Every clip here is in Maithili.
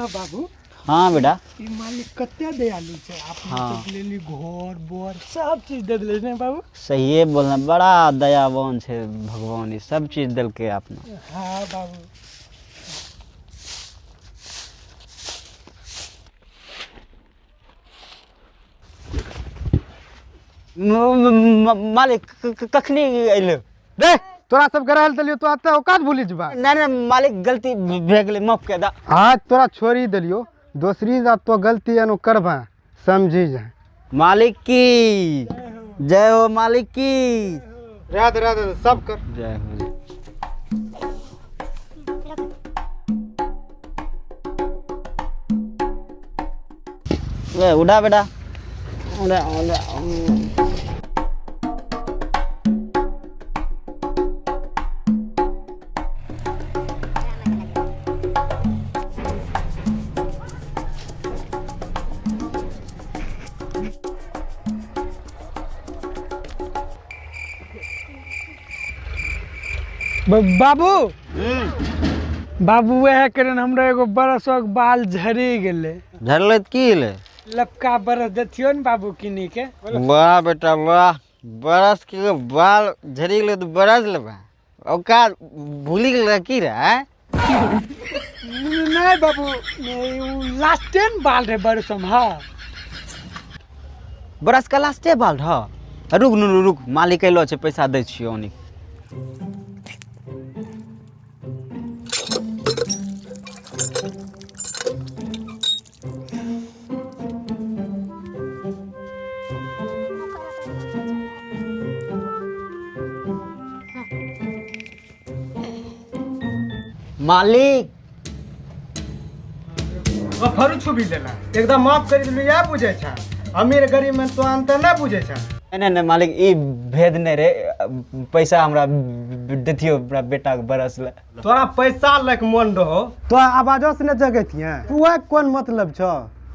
बाबू। हाँ बेटा, ई मालिक कते दयालु छै, अपना सब लेली घर बर सब चीज दे देले ने बाबू। सहिए बोलना, बड़ा दयावान छै भगवान, ई सब चीज देलकै अपना। हाँ बाबू। मालिक कखनी अइलो रे? तोरा सब के रहल देलियो तो आते औकात भूलि जबा। नहीं नहीं मालिक, गलती भे गेलै, माफ कर दा। आज तोरा छोड़ी देलियो, दोसरी जा तो गलती एनो करबा समझी जा। मालिक की जय हो, मालिक की राधे राधे सब कर जय हो। ले उड़ा बेटा, उड़ा उड़ा। बाबू बाबू वएह करन हमरा एगो बरसक बाल झड़ी गेलै। झड़लै तऽ की भेलै? लपका बरस देथियो ने बाबू किनी के। वाह बेटा वाह, बरस के बाल झड़ी गेलै तऽ बरस लेबा, औकात भूलि गेलै की रे? नहीं बाबू, लास्टे ने बाल रहे बरसम। हाँ बरस का लास्टे बाल रह। रुक नुनू रुक, मालिक अयलो छै, पैसा दै छियौ ओनी। मालिक फरू छुबी देला, एकदम माफ करी देलू। इएह बुझै छ अमीर गरीब में तो अंतर नहीं बुझै छ। नहीं नहीं मालिक, ई भेद नहीं रे, पैसा हमरा देथियो हमरा बेटा के बरस ले। तोरा पैसा लैके मन रहो तो आवाजो से न जगैतिहे, तू कोन मतलब छ?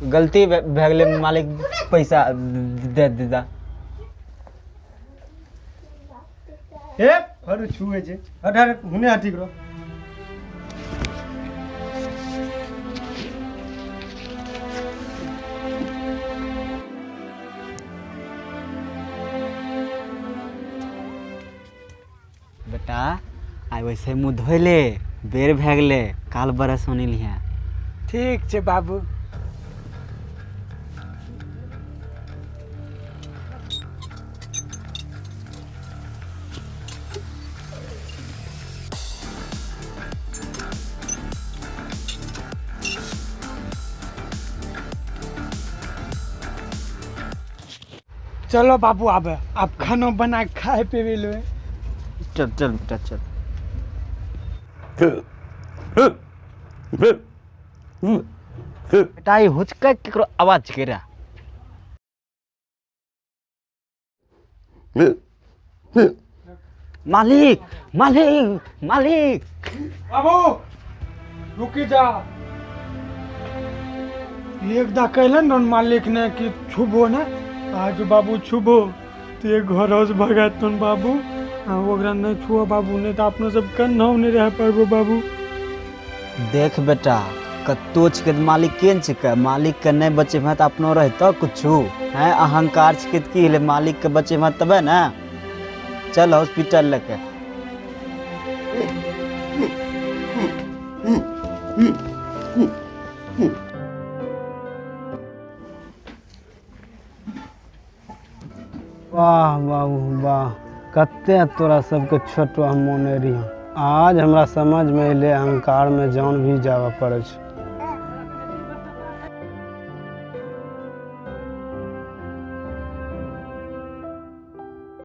गलती भए गेलै मालिक, पैसा दे देदा। ए फरू छुए छै, हट हट हुने हटी करो। बेटा आइ वैसे मुँह धोइले, बेर भए गेलै, काल बरस होने लिहे। ठीक छै बाबू। चलो बाबू आबे, आप खाना बना के खाए पीबे लो। चल चल बेटा चल। बेटा ई हुचकै केकरो आवाज केरा? मालिक मालिक मालिक। बाबू रुकी जा, एकदा कहलन न मालिक ने कि छुबो ना, आज बाबू छुबो तो ये घर से भगातन बाबू। ओकरा नहीं छुओ बाबू, नहीं तो अपना सब कन्हौ नहीं रह पाबो बाबू। देख बेटा, कत्तो छिकै मालिक केहन छिकै, मालिक के नहीं बचेबे तऽ अपनो रहतौ कुछो। हैं अहंकार छिकै तऽ की भेलै, मालिक के बचेबे तबे ने। चल हॉस्पिटल लऽके। वाह बाबू वाह, कते तोरा सबके छोटो हम मोने रही। आज हमरा समझ में अयलै अहंकार में जान भी जाबे पड़ै छै।